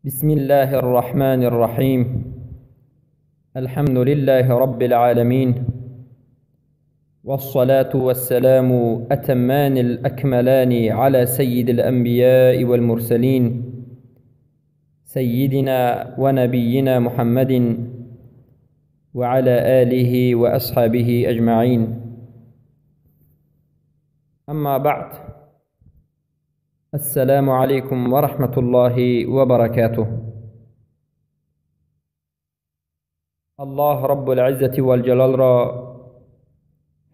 بسم الله الرحمن الرحيم. الحمد لله رب العالمين، والصلاة والسلام أتمان الأكملان على سيد الأنبياء والمرسلين، سيدنا ونبينا محمد وعلى آله وأصحابه أجمعين. أما بعد، السلام عليكم ورحمة الله وبركاته. الله رب العزة والجلال را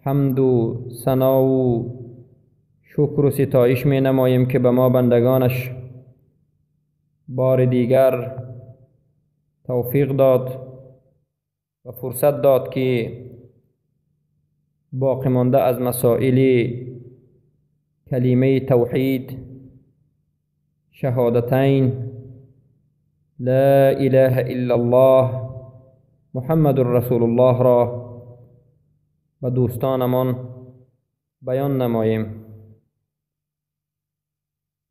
حمد و ثنا و شکر و ستایش می نماییم که به ما بندگانش بار دیگر توفیق داد و فرصت داد که باقی مانده از مسائل کلمه توحید، شهادتین، لا اله الا الله محمد رسول الله را به دوستانمان بیان نماییم.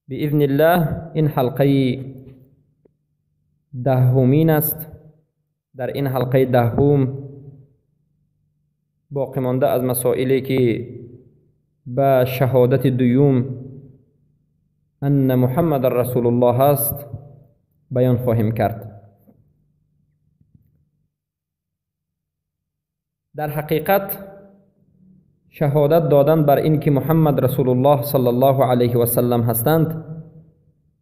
باذن الله این حلقه دهمین است. در این حلقه دهم باقی مانده از مسائلی که به شهادت دوم ان محمد رسول الله است بیان خواهیم کرد. در حقیقت شهادت دادن بر این که محمد رسول الله صلی الله علیه و سلم هستند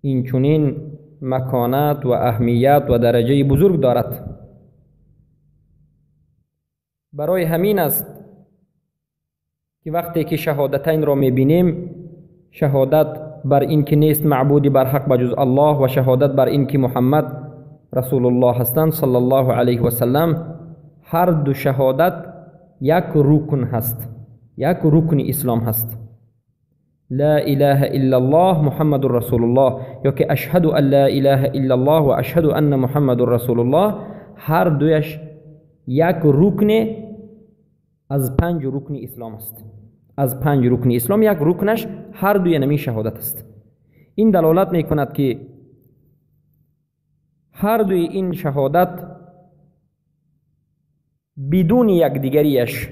این چنین مکانت و اهمیت و درجه بزرگ دارد. برای همین است که وقتی که شهادتین را میبینیم، شهادت بر این که نیست معبودی بر حق بجز الله و شهادت بر این که محمد رسول الله هستند صلی الله علیه و سلم، هر دو شهادت یک رکن هست، یک رکن اسلام هست. لا اله الا الله محمد رسول الله، یا که اشهد ان لا اله الا الله و اشهد ان محمد رسول الله، هر دویش یک رکن از پنج رکن اسلام است. از پنج رکن اسلام یک رکنش هر دوی نمی شهادت است. این دلالت می کند که هر دوی این شهادت بدون یکدیگریش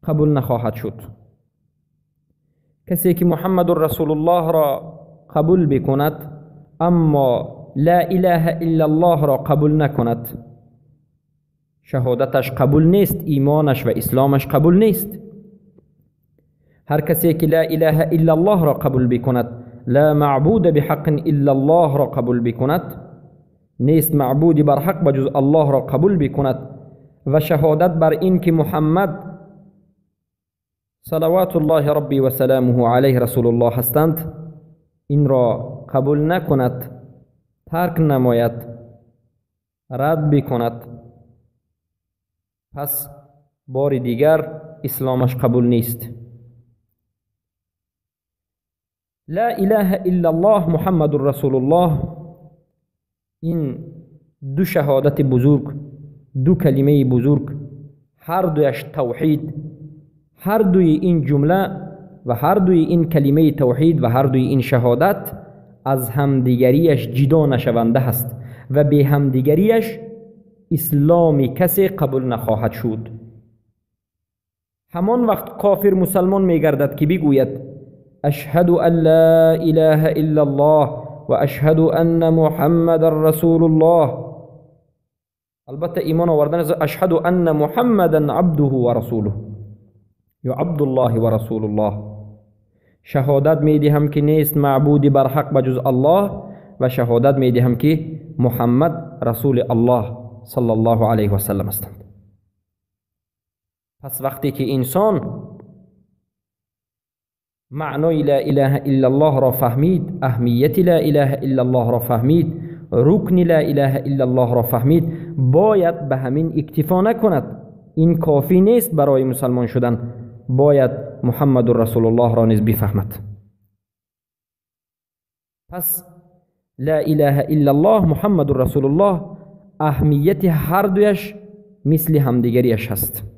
قبول نخواهد شد. کسی که محمد رسول الله را قبول بکند اما لا اله الا الله را قبول نکند، شهادتش قبول نیست، ایمانش و اسلامش قبول نیست. هر کسی که لا اله الا الله را قبول بکند، لا معبود بحق الا الله را قبول بکند، نیست معبودی بر حق بجز الله را قبول بکند و شهادت بر این که محمد صلوات الله ربی و سلامه علیه رسول الله هستند، این را قبول نکند، ترک نماید، رد بکند، پس بار دیگر اسلامش قبول نیست. لا اله الا الله محمد رسول الله، این دو شهادت بزرگ، دو کلمه بزرگ، هر دویش توحید، هر دوی این جمله و هر دوی این کلمه توحید و هر دوی این شهادت از همدیگریش جدا نشونده هست و به همدیگریش اسلام کسی قبول نخواهد شد. همان وقت کافر مسلمان میگردد که بگوید اشهد ان لا اله الا الله و اشهد ان محمد رسول الله. البته ایمان آوردن از اشهد ان محمدا عبده و رسوله یا عبد الله و رسول الله، شهادت میدهم که نیست معبودی بر حق بجز الله و شهادت میدهم که محمد رسول الله صلی الله علیه و سلم هستند. پس وقتی که انسان معنای لا اله الا الله را فهمید، اهمیت لا اله الا الله را فهمید، رکن لا اله الا الله را فهمید، باید به همین اکتفا نکند. این کافی نیست برای مسلمان شدن، باید محمد رسول الله را نیز بفهمد. پس لا اله الا الله محمد رسول الله اهمیت هر دویش مثل همدیگریش هست.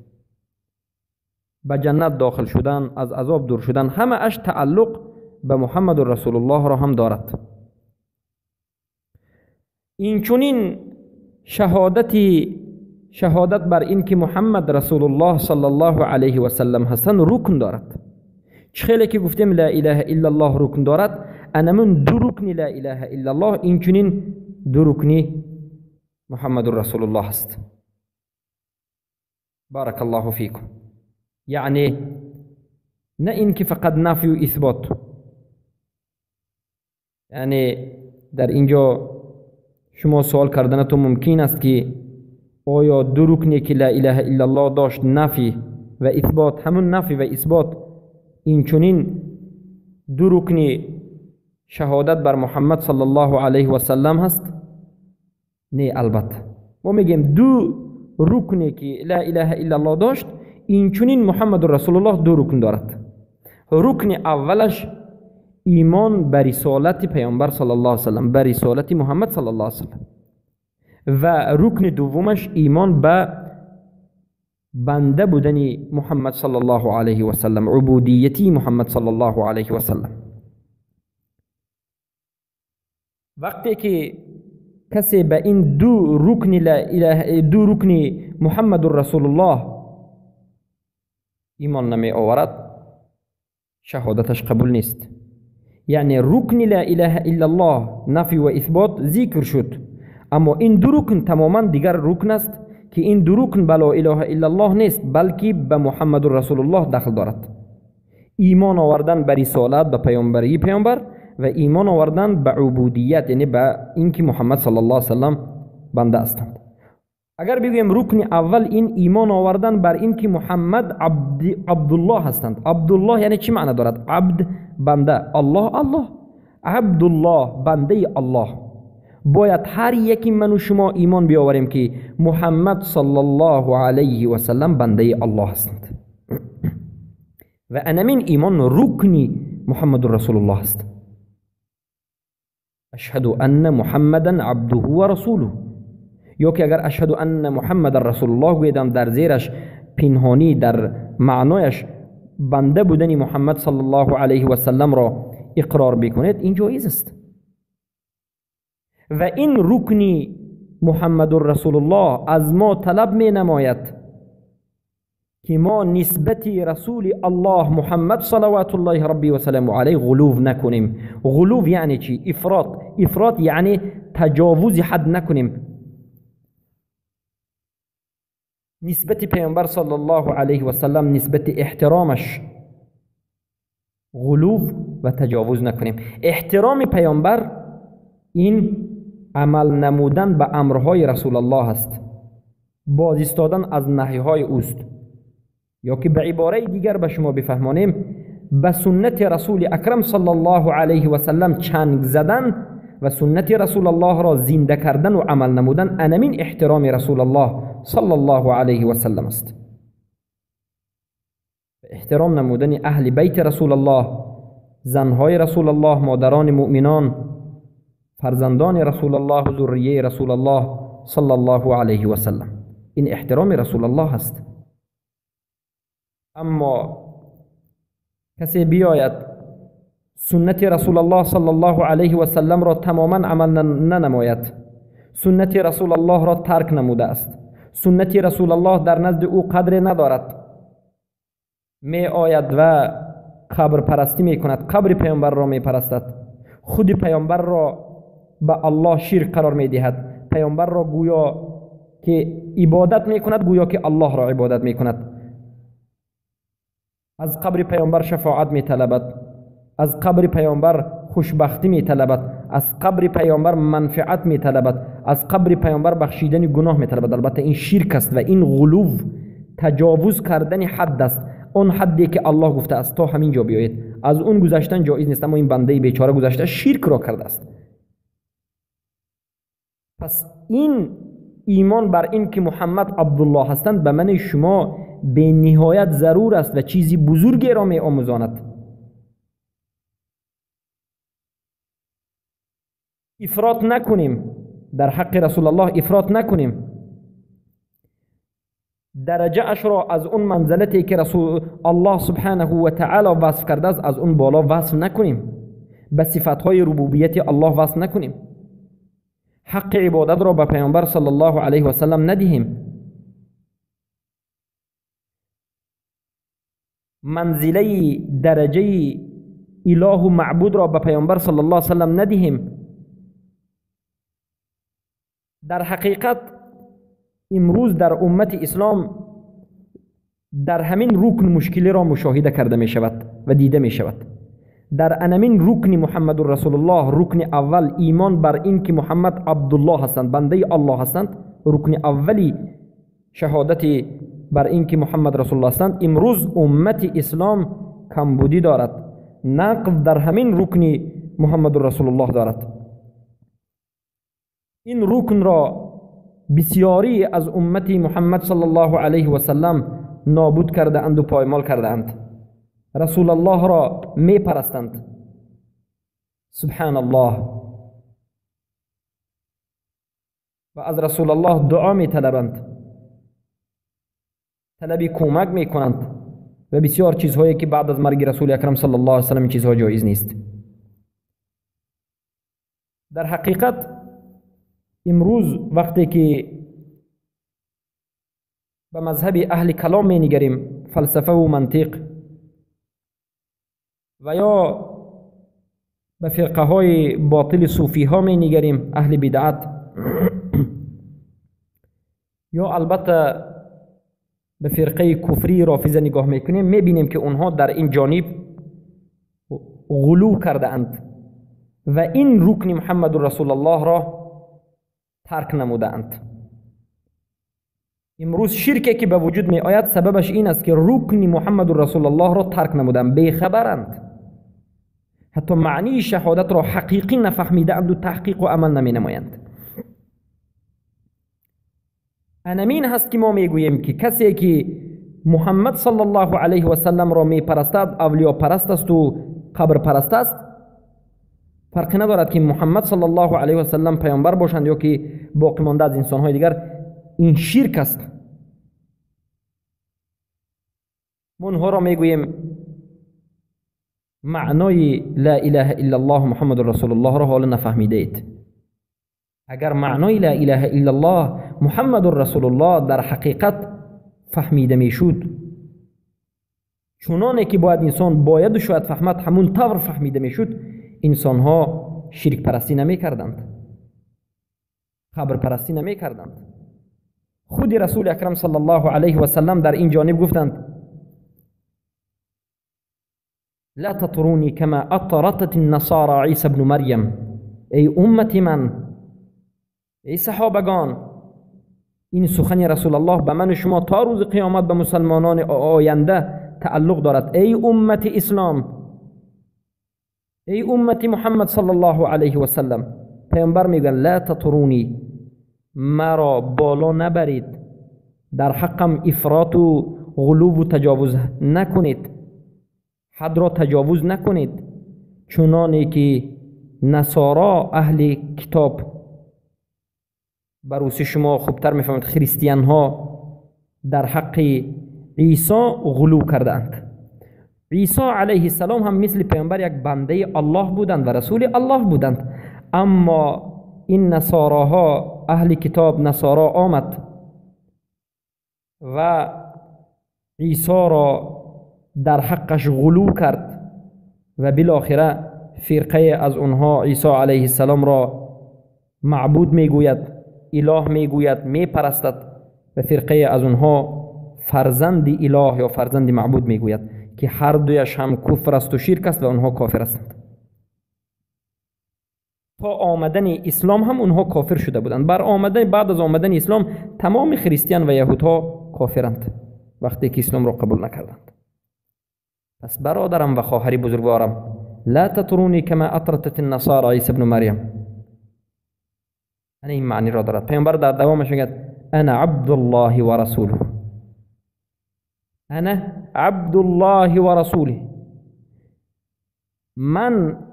به جنت داخل شدن، از عذاب دور شدن، همه اش تعلق به محمد رسول الله را هم دارد. اینچنین شهادت بر این که محمد رسول الله صلی الله علیه و سلم هستند رکن دارد. خیلی که گفتیم لا اله الا الله رکن دارد، انمون دو رکن لا اله الا الله، اینچنین دو رکن محمد رسول الله است. بارک الله فیکم. یعنی نه اینکه فقط نفی و اثبات، یعنی در اینجا شما سوال کردنتون ممکن است که آیا دو رکنی که لا اله الا الله داشت نفی و اثبات، همون نفی و اثبات اینچنین دو رکن شهادت بر محمد صلی الله علیه و سلم هست؟ نه، البته ما میگیم دو رکنی که لا اله الا الله داشت، اینچنین محمد رسول الله دو رکن دارد. رکن اولش ایمان به رسالت پیامبر صلی الله علیه و سلم، به رسالت محمد صلی الله علیه و سلم، و رکن دومش ایمان به بنده بودن محمد صلی الله علیه و سلم، عبودیتی محمد صلی الله علیه و سلم. وقتی که کسی به این دو رکن لا اله، دو رکن محمد رسول الله ایمان نمی آورد، شهادتش قبول نیست. یعنی رکن لا اله الا الله نفی و اثبات ذکر شد، اما این دو رکن تماما دیگر رکن است که این دو رکن به لا اله الا الله نیست، بلکه به محمد رسول الله دخل دارد. ایمان آوردن به رسالت، به پیامبری پیامبر، و ایمان آوردن به عبودیت، یعنی به اینکه محمد صلی الله علیه و سلم بنده هستند. اگر بگوییم رکن اول این ایمان آوردن بر اینکه محمد عبدالله هستند. عبدالله یعنی چی معنی دارد؟ عبد بنده، الله الله، عبدالله بنده الله. باید هر یکی من و شما ایمان بیاوریم که محمد صلی الله علیه و سلم بنده الله هستند، و انمین ایمان رکنی محمد رسول الله است. اشهد ان محمدا عبده و رسوله، یا که اگر اشهد ان محمد رسول الله گویدم، در زیرش پنهانی در معنایش بنده بودن محمد صلی الله علیه و سلم را اقرار بکنید، این جایز است. و این رکنی محمد رسول الله از ما طلب می نماید که ما نسبت رسول الله محمد صلوات الله ربی و سلام علیه غلو نکنیم. غلو یعنی چی؟ افراط. افراط یعنی تجاوز حد نکنیم. نسبت پیامبر صلی الله علیه و سلم، نسبت احترامش غلو و تجاوز نکنیم. احترام پیامبر این عمل نمودن به امرهای رسول الله است، باز ایستادن از نهیهای اوست، یا که به عباره دیگر به شما بفهمانیم، به سنت رسول اکرم صلی الله علیه و سلم چنگ زدن و سنت رسول الله را زنده کردن و عمل نمودن، انمین احترام رسول الله صلی الله علیه و سلم است. احترام نمودن اهل بیت رسول الله، زنهای رسول الله، مادران مؤمنان، فرزندان رسول الله و ذریه رسول الله صلی الله علیه و سلم، این احترام رسول الله است. اما کسی بیاید سنت رسول الله صلی الله علیه و سلم را تماما عمل ننماید، سنت رسول الله را ترک نموده است، سنت رسول الله در نزد او قدر ندارد، می آید و قبر پرستی می کند، قبر پیامبر را می پرستد، خود پیامبر را به الله شرک قرار می دهد، پیامبر را گویا که عبادت می کند، گویا که الله را عبادت می کند، از قبر پیامبر شفاعت می طلبد، از قبر پیامبر خوشبختی می طلبد، از قبر پیامبر منفعت می طلبد، از قبر پیامبر بخشیدن گناه می طلبد. البته این شرک است و این غلو، تجاوز کردن حد است، آن حدی که الله گفته است تا همین جا بیایید، از اون گذشتن جایز نیست. اما این بنده بیچاره گذشته شرک را کرده است. پس این ایمان بر این که محمد عبدالله هستند به من شما به نهایت ضرور است و چیزی بزرگی را می آموزاند. افراط نکنیم در حق رسول الله، افراط نکنیم، درجه اش را از اون منزلتی که رسول الله سبحانه و تعالی وصف کرده است از اون بالا وصف نکنیم، به صفتهای ربوبیت الله وصف نکنیم. حق عبادت را به پیامبر صلی الله علیه و سلم ندهیم، منزله درجه اله و معبود را به پیامبر صلی الله علیه و سلم ندهیم. در حقیقت امروز در امت اسلام در همین رکن مشکلی را مشاهده کرده می شود و دیده می شود. در انمین رکن محمد رسول الله، رکن اول ایمان بر این که محمد عبدالله هستند، بنده الله هستند، رکن اولی شهادت بر این که محمد رسول الله هستند، امروز امت اسلام کمبودی دارد، نقد در همین رکن محمد رسول الله دارد. این رکن را بسیاری از امت محمد صلی الله علیه و سلم نابود کرده اند و پایمال کرده اند. رسول الله را می پرستند. سبحان الله. و از رسول الله دعا می طلبند، طلب کمک می کنند و بسیار چیزهایی که بعد از مرگ رسول اکرم صلی الله علیه و سلم چیزها جایز نیست. در حقیقت امروز وقتی که به مذهب اهل کلام می نگریم، فلسفه و منطق، و یا به فرقه های باطل صوفی ها می نگریم، اهل بدعت، یا البته به فرقه کفری رافضه نگاه میکنیم، میبینیم که اونها در این جانب غلو کرده اند و این رکن محمد رسول الله را ترک نموده اند. امروز شرکی که به وجود می آید سببش این است که رکن محمد رسول الله را ترک نمودند، بیخبرند، حتی معنی شهادت را حقیقی نفهمیده اند و تحقیق و عمل نمی نمایند. انمین هست که ما میگوییم که کسی که محمد صلی الله علیه و سلم را می پرستد اولیا پرست است و قبر پرست است. فرقی ندارد که محمد صلی الله علیه و سلم پیامبر باشند یا که باقی مانده از انسانهای دیگر، این شرک است. ما اونها را میگوییم معنای لا اله الا الله محمد رسول الله را حالا نفهمیده اید. اگر معنای لا اله الا الله محمد رسول الله در حقیقت فهمیده میشد، چنانه که باید انسان باید و شاید فهمد، همون طور فهمیده میشد، انسان ها شرک پرستی نمی کردند، قبر پرستی نمی کردند. خود رسول اکرم صلی الله علیه و سلم در این جانب گفتند لا تطرونی کما اطرت النصارى عیسی ابن مریم. ای امت من، ای صحابگان، این سخن رسول الله به من و شما تا روز قیامت به مسلمانان آینده تعلق دارد. ای امت اسلام، ای امت محمد صلی الله علیه و سلم، پیامبر میگن لا تطرونی، مرا بالا نبرید، در حقم افراط و غلو و تجاوز نکنید، حد را تجاوز نکنید، چنانه که نصارا اهل کتاب، بروسی شما خوبتر میفهمید، خریستیان ها در حق عیسی غلو کردند. عیسی علیه السلام هم مثل پیامبر یک بنده الله بودند و رسول الله بودند، اما این نصاراها اهل کتاب نصارا آمد و عیسی را در حقش غلو کرد و بالاخره فرقه از اونها عیسی علیه السلام را معبود میگوید، اله میگوید، میپرستد و فرقه از اونها فرزند اله یا فرزند معبود میگوید که هر دویش هم کفر است و شرک است و اونها کافر هستند. تا آمدن اسلام هم اونها کافر شده بودند. بر آمدن بعد از آمدن اسلام تمام خریستیان و یهودها کافرند وقتی که اسلام را قبول نکردند. پس برادرم و خواهری بزرگوارم، لا تطرونی کما اطرت النصارى عیسی ابن مریم، این معنی را دارد. پیامبر در دوامش میگه انا عبد الله و رسوله، انا عبد الله و رسوله، من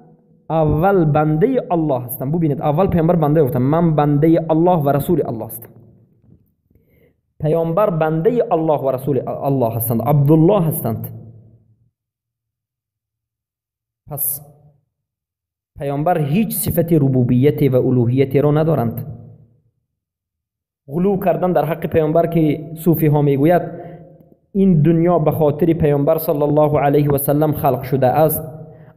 اول بنده الله هستم. ببینید اول پیامبر بنده گفتم، من بنده الله و رسول الله هستم. پیامبر بنده الله و رسول الله هستند، عبدالله هستند. پس پیامبر هیچ صفت ربوبیت و الوهیت را ندارند. غلو کردن در حق پیامبر که صوفی ها میگوید این دنیا به خاطر پیامبر صلی الله علیه و سلم خلق شده است،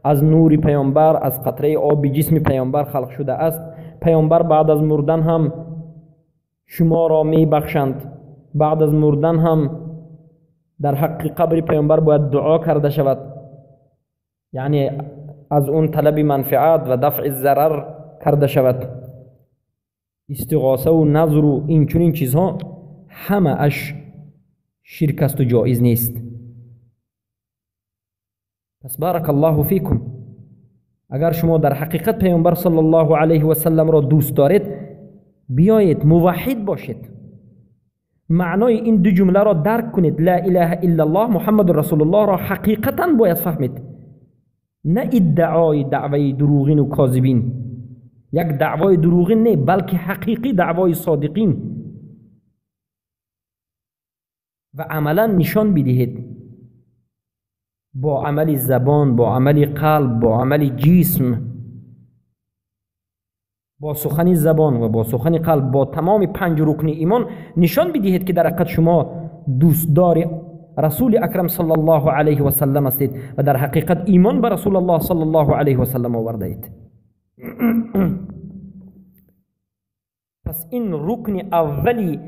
از نور پیامبر، از قطره آب جسم پیامبر خلق شده است، پیامبر بعد از مردن هم شما را میبخشند، بعد از مردن هم در حق قبر پیامبر باید دعا کرده شود، یعنی از اون طلب منفعت و دفع ضرر کرده شود. استغاثه و نظر و این چنین چیزها همه اش شرک است و جایز نیست. پس بارک الله فیکم، اگر شما در حقیقت پیامبر صلی الله علیه و سلم را دوست دارید، بیایید موحد باشید، معنای این دو جمله را درک کنید، لا اله الا الله محمد رسول الله را حقیقتا باید فهمید، نه ادعای دعوی دروغین و کاذبین. یک دعوای دروغین نه، بلکه حقیقی دعوای صادقین، و عملا نشان بدهید با عمل زبان، با عمل قلب، با عمل جسم، با سخن زبان و با سخن قلب، با تمام 5 رکن ایمان نشان بدهید که در حقیقت شما دوستدار رسول اکرم صلی الله علیه و سلم هستید و در حقیقت ایمان به رسول الله صلی الله علیه و سلم آورده اید. پس این رکن اولی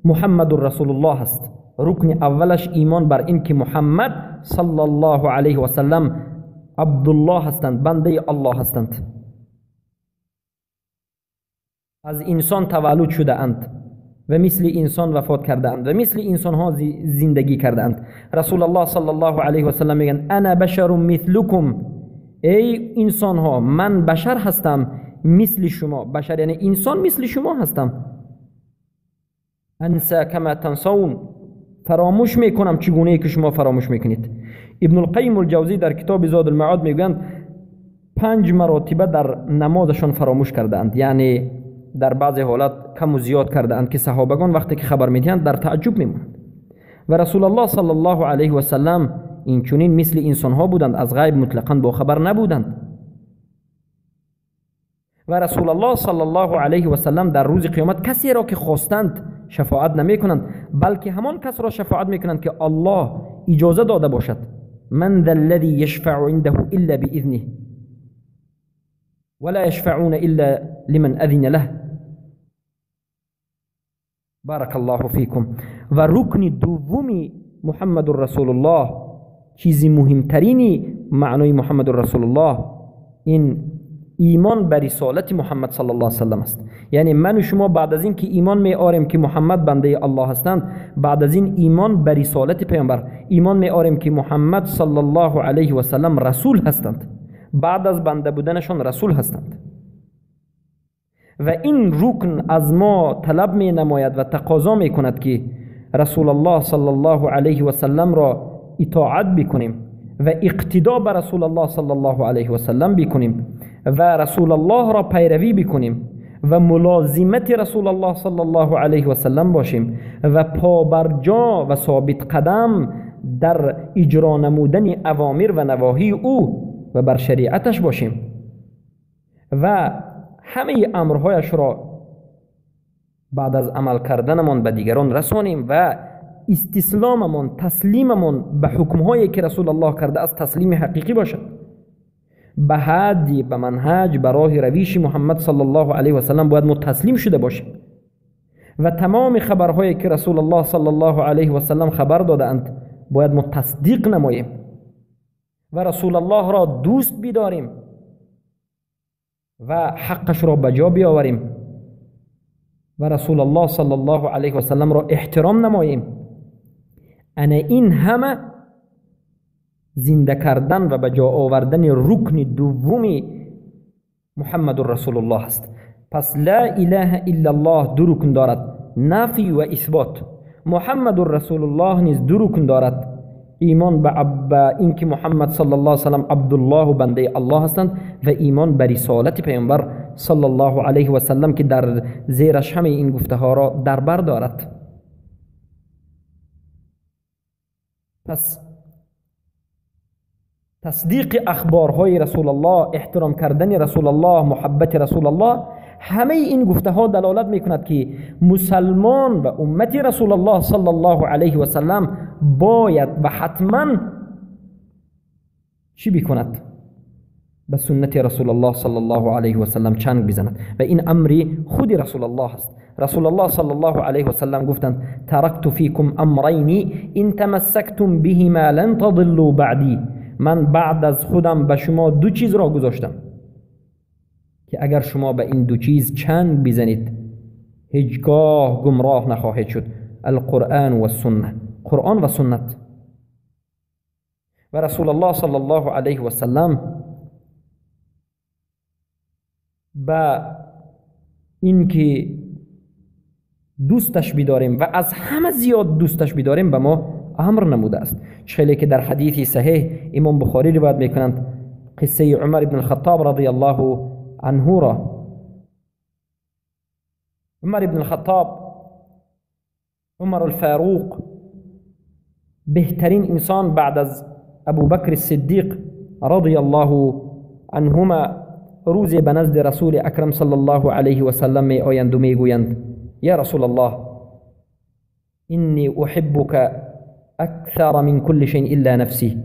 محمد رسول الله است. رکن اولش ایمان بر این که محمد صلی الله علیه و سلم عبدالله هستند، بنده الله هستند، از انسان تولد شده اند و مثل انسان وفات کرده اند و مثل انسان ها زندگی کرده اند. رسول الله صلی الله علیه و سلم میگن انا بشر مثلکم، ای انسان ها من بشر هستم مثل شما، بشر یعنی انسان مثل شما هستم. انسا کما تنسون، فراموش میکنم چگونه که شما فراموش میکنید. ابن القیم الجوزی در کتاب زاد المعاد میگویند 5 مراتبه در نمازشان فراموش کرده اند، یعنی در بعض حالات کم و زیاد کرده اند که صحابگان وقتی که خبر میدهند در تعجب میمونند. و رسول الله صلی الله علیه و سلم این چنین مثل انسان ها بودند، از غیب مطلقا با خبر نبودند. و رسول الله صلی الله علیه و سلم در روز قیامت کسی را که خواستند شفاعت نمی کنند، بلکه همان کس را شفاعت می کنند که الله اجازه داده باشد. من ذا الذي يشفع عنده الا باذنه ولا يشفعون الا لمن اذن له. بارک الله فیکم. و رکن دومی محمد رسول الله، چیزی مهمترینی معنای محمد رسول الله، این ایمان به رسالت محمد صلی الله علیه وسلم است. یعنی من و شما بعد از این که ایمان می آریم که محمد بنده الله هستند، بعد از این ایمان به رسالت پیامبر، ایمان می آریم که محمد صلی الله علیه و سلم رسول هستند، بعد از بنده بودنشان رسول هستند. و این رکن از ما طلب می نماید و تقاضا می کند که رسول الله صلی الله علیه و سلم را اطاعت بکنیم و اقتدا به رسول الله صلی الله علیه و سلم بکنیم و رسول الله را پیروی بکنیم و ملازمت رسول الله صلی الله علیه و سلم باشیم و پابرجا و ثابت قدم در اجرا نمودن اوامر و نواهی او و بر شریعتش باشیم و همه امرهایش را بعد از عمل کردنمان به دیگران رسانیم و استسلاممان، تسلیممان به حکمهایی که رسول الله کرده است تسلیم حقیقی باشد، به هدی، به منهج، به راه رویش محمد صلی الله علیه و سلم باید ما تسلیم شده باشیم و تمام خبرهایی که رسول الله صلی الله علیه و سلم خبر دادند باید ما تصدیق نماییم و رسول الله را دوست بداریم و حقش را به جا بیاوریم و رسول الله صلی الله علیه و سلم را احترام نماییم. انا این همه زنده کردن و به جا آوردن رکن دوم محمد رسول الله است. پس لا اله الا الله دو رکن دارد، نفی و اثبات. محمد رسول الله نیز دو رکن دارد، ایمان به اینکه محمد صلی الله علیه و سلم عبدالله و بنده الله هستند و ایمان به رسالت پیامبر صلی الله علیه و سلم که در زیرش همه این گفته ها را در بر دارد. پس تصدیق اخبارهای رسول الله، احترام کردن رسول الله، محبت رسول الله، همه این گفته ها دلالت میکند که مسلمان و امت رسول الله صلی الله علیه و سلم باید و حتما چی بکند؟ به سنت رسول الله صلی الله علیه و سلم چنگ بزند و این امری خود رسول الله است. رسول الله صلی الله علیه و سلم گفتند ترکت فیکم امرین ان تمسکتم بهما لن تضلوا بعدی. من بعد از خودم به شما دو چیز را گذاشتم که اگر شما به این دو چیز چنگ بزنید هیچگاه گمراه نخواهید شد. القرآن و السنه، قرآن و سنت. و رسول الله صلی الله علیه و سلم به اینکه دوستش بداریم و از همه زیاد دوستش بداریم به ما امر نموده است. خیلی که در حدیث صحیح امام بخاری روایت میکنند قصه عمر بن الخطاب رضی الله عنه را. عمر بن الخطاب، عمر الفاروق، بهترین انسان بعد از ابوبکر الصدیق رضی الله عنهما، روزی به نزد رسول اکرم صلی الله علیه و سلم می آیند و می گویند یا رسول الله انی احبک اکثر من كل شیء الا نفسی.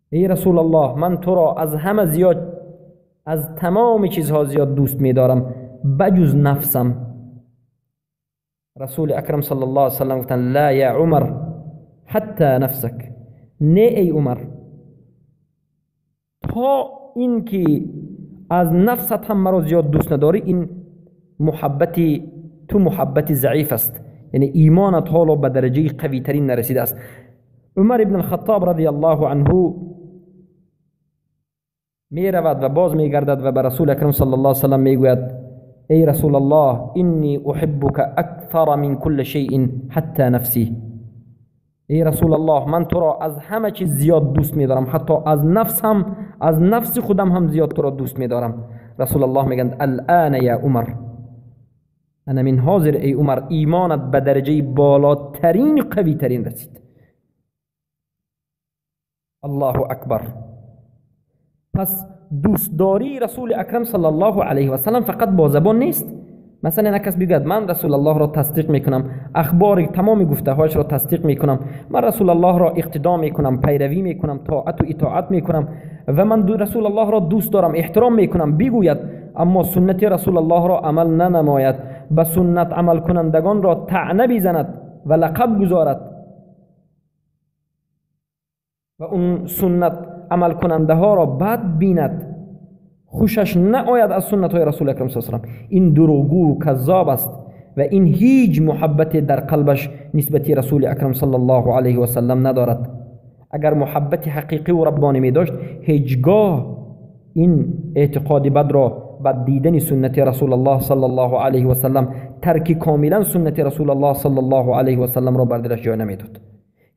ای رسول الله من تو را از همه زیاد، از تمام چیزها زیاد دوست می دارم بجز نفسم. رسول اکرم صلی الله علیه و سلم گفتند لا یا عمر حتی نفسک. نه ای عمر، تا اینکه از نفست هم مرا زیاد دوست نداری، این محبت تو محبت ضعیف است، یعنی ایمانت حالا به درجه قوی ترین نرسیده است. عمر ابن الخطاب رضی الله عنه می رود و باز می گردد و به رسول اکرم صلی الله علیه و سلم می گوید ای رسول الله انی احبک اکثر من كل شیء حتی نفسی. ای رسول الله من تو را از همه چیز زیاد دوست می دارم، حتی از نفس هم، از نفس خودم هم زیاد تو را دوست می دارم. رسول الله میگند الان یا عمر، انا من حاضر ای عمر ایمانت به درجه بالاترین قوی ترین رسید. الله اکبر. پس دوستداری رسول اکرم صلی الله علیه و سلم فقط با زبان نیست. مثلا یک کس بگوید من رسول الله را تصدیق میکنم، اخبار تمام گفته هایش را تصدیق میکنم، من رسول الله را اقتدا میکنم، پیروی میکنم، طاعت و اطاعت میکنم و من رسول الله را دوست دارم، احترام میکنم، بگوید اما سنت رسول الله را عمل ننماید، به سنت عمل کنندگان را طعنه بزند و لقب گذارد و اون سنت عمل کننده ها را بد بیند، خوشش نآید از سنت های رسول اکرم صلی الله علیه و سلم، این دروغگو و کذاب است و این هیچ محبت در قلبش نسبت رسول اکرم صلی الله علیه و سلم ندارد. اگر محبت حقیقی و ربانی می داشت هیچگاه این اعتقاد بد را، بد دیدن سنت رسول الله صلی الله علیه و سلم، ترک کاملا سنت رسول الله صلی الله علیه و سلم را بر دلش جای نمیداد.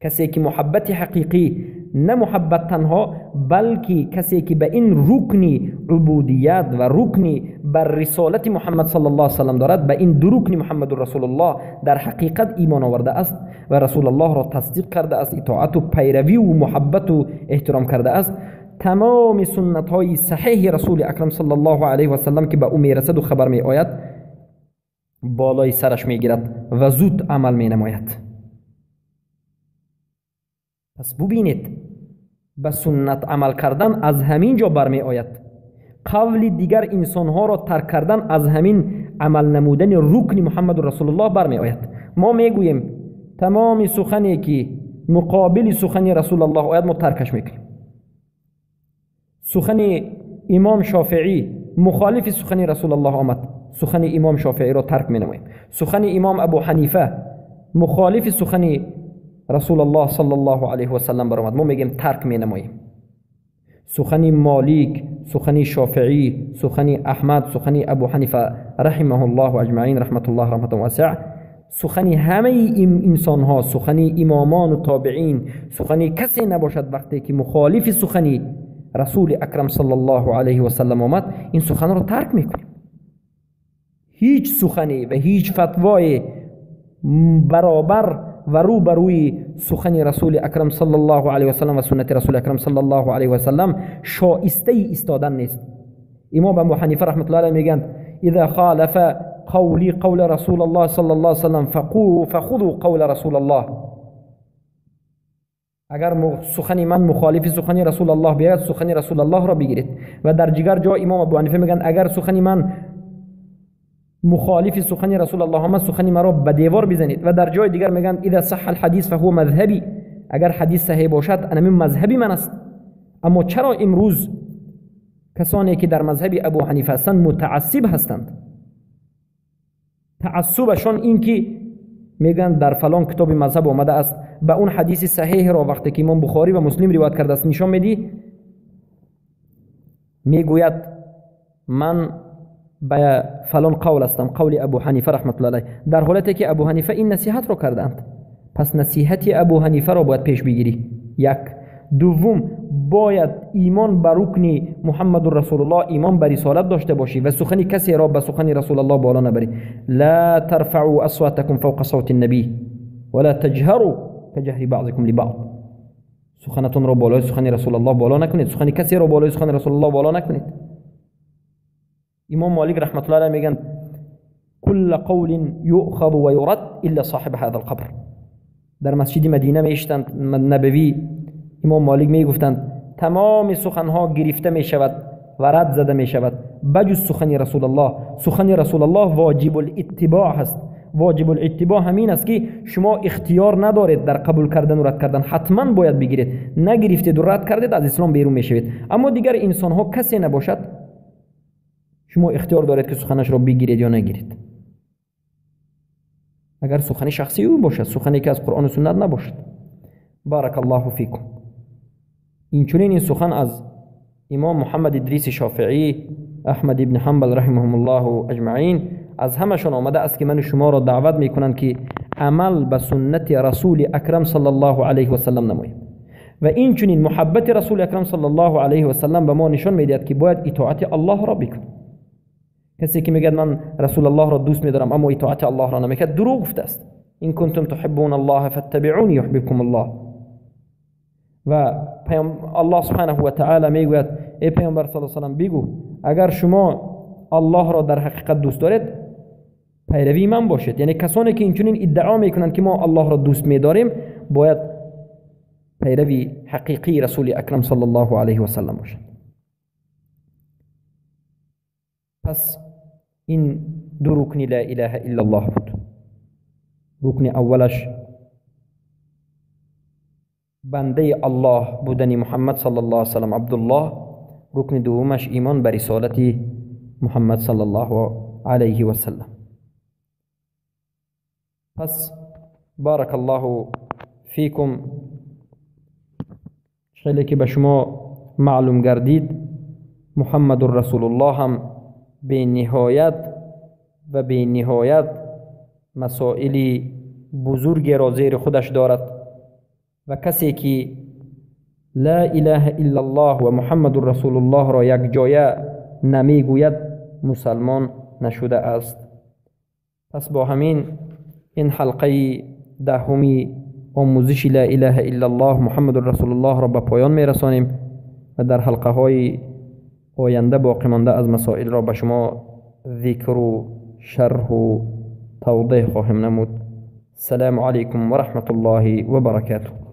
کسی که محبت حقیقی، نه محبت تنها، بلکه کسی که به این رکن عبودیت و رکن بر رسالت محمد صلی الله علیه و سلم دارد، به این دو رکن محمد رسول الله در حقیقت ایمان آورده است و رسول الله را تصدیق کرده است، اطاعت و پیروی و محبت و احترام کرده است، تمام سنت های صحیح رسول اکرم صلی الله علیه و سلم که به او میرسد و خبر می آید بالای سرش میگیرد و زود عمل می نماید. پس ببینید به سنت عمل کردن از همین جا برمی آید. قول دیگر انسانها را ترک کردن از همین عمل نمودن رکن محمد رسول الله برمی آید. ما میگوییم تمام سخنی که مقابل سخن رسول الله آید ما ترکش میکنیم. سخن امام شافعی مخالف سخن رسول الله آمد، سخن امام شافعی را ترک می نماییم. سخن امام ابو حنیفه مخالف سخن رسول الله صلی الله علیه و سلم برآمد، ما میگیم ترک می نماییم. سخن مالک، سخن شافعی، سخن احمد، سخن ابو حنیفه رحمه الله اجمعین رحمت الله رحمت واسع، سخن همه انسان ها، سخن امامان و تابعین، سخن کسی نباشد وقتی که مخالف سخن رسول اکرم صلی الله علیه و سلم آمد، این سخن را ترک میکنیم. هیچ سخنی و هیچ فتوای برابر و رو به روی سخن رسول اکرم صلی الله علیه و سلم و سنت رسول اکرم صلی الله علیه و سلم شایسته ایستادن نیست. امام ابو حنیفه رحمت الله علیه میگن اذا خالف قولی قول رسول الله صلی الله علیه و سلم فخذوا قول رسول الله. اگر سخن من مخالف سخن رسول الله بیاید سخن رسول الله را بگیرید. و در دیگر جا امام ابو حنیفه میگن اگر سخن من مخالف سخن رسول الله آمد سخن مرا به دیوار بزنید. و در جای دیگر میگن اذا صح الحدیث فهو مذهبی، اگر حدیث صحیح باشد انمی مذهبی من است. اما چرا امروز کسانی که در مذهب ابو حنیفه هستند متعصب هستند؟ تعصبشان این که میگن در فلان کتاب مذهب آمده است، به اون حدیث صحیح را وقتی که امام بخاری و مسلم روایت کرده است نشان میدی، میگوید من به فلان قول هستم، قول ابو حنیفه رحمت الله علیه، در حالتی که ابو حنیفه این نصیحت را کردند. پس نصیحت ابو حنیفه را باید پیش بگیری. یک. دوم، باید ایمان بر رکن محمد رسول الله، ایمان بر رسالت داشته باشی و سخن کسی را به سخن رسول الله بالا نبری. لا ترفعوا اصواتكم فوق صوت النبي ولا تجهروا كجهر بعضكم لبعض. سخنتون را بالای سخن رسول الله بالا نکنید، سخن کسی را بالای سخن رسول الله بالا نکنید. امام مالک رحمت الله علیه میگن كل قول یؤخذ و یرد الا صاحب هذا القبر. در مسجد مدینه میشتند نبوی، امام مالک میگفتند تمام سخنها گرفته میشود و رد زده میشود بجز سخن رسول الله. سخن رسول الله واجب الاتباع هست. واجب الاتباع همین است که شما اختیار ندارید در قبول کردن و رد کردن، حتما باید بگیرید. نگرفتید و رد کردید از اسلام بیرون میشوید. اما دیگر انسان ها کسی نباشد شما اختیار دارید که سخنش را بگیرید یا نگیرید. اگر سخن شخصی او باشد، سخنی که از قرآن و سنت نباشد. بارک الله فیکم. اینچنین این سخن از امام محمد ادریس شافعی، احمد ابن حنبل رحمهم الله اجمعین، از همشان آمده است که من شما را دعوت میکنند که عمل به سنت رسول اکرم صلی الله علیه و سلم نماییم. و اینچنین محبت رسول اکرم صلی الله علیه و سلم به ما نشان میدهد که باید اطاعت الله را بکنیم. کسی که میگه من رسول الله را دوست میدارم اما اطاعت الله را نمیکند، دروغ گفته است. این کنتم تحبون الله فاتبعونی یحببکم الله. و الله سبحانه و تعالی میگوید ای پیامبر صلی الله علیه و سلم بگو اگر شما الله را در حقیقت دوست دارید پیروی من باشید. یعنی کسانی که اینچنین ادعا میکنند که ما الله را دوست میداریم باید پیروی حقیقی رسول اکرم صلی الله علیه و سلم باشند. پس این دو رکن لا اله الا الله بود. رکن اولش بنده الله بودن محمد صلی الله علیه و سلم عبدالله، رکن دومش ایمان بر رسالت محمد صلی الله علیه و سلم. پس بارک الله فیکم. خیلی که به شما معلوم گردید محمد رسول الله هم به نهایت و به نهایت مسائل بزرگ را زیر خودش دارد و کسی که لا اله الا الله و محمد رسول الله را یک جایه نمیگوید مسلمان نشده است. پس با همین این حلقه دهمی آموزش لا اله الا الله محمد رسول الله را به پایان میرسانیم و در حلقه های آینده باقی مانده از مسائل را به شما ذکر و شرح و توضیح خواهیم نمود. السلام علیکم و رحمت الله و برکاته.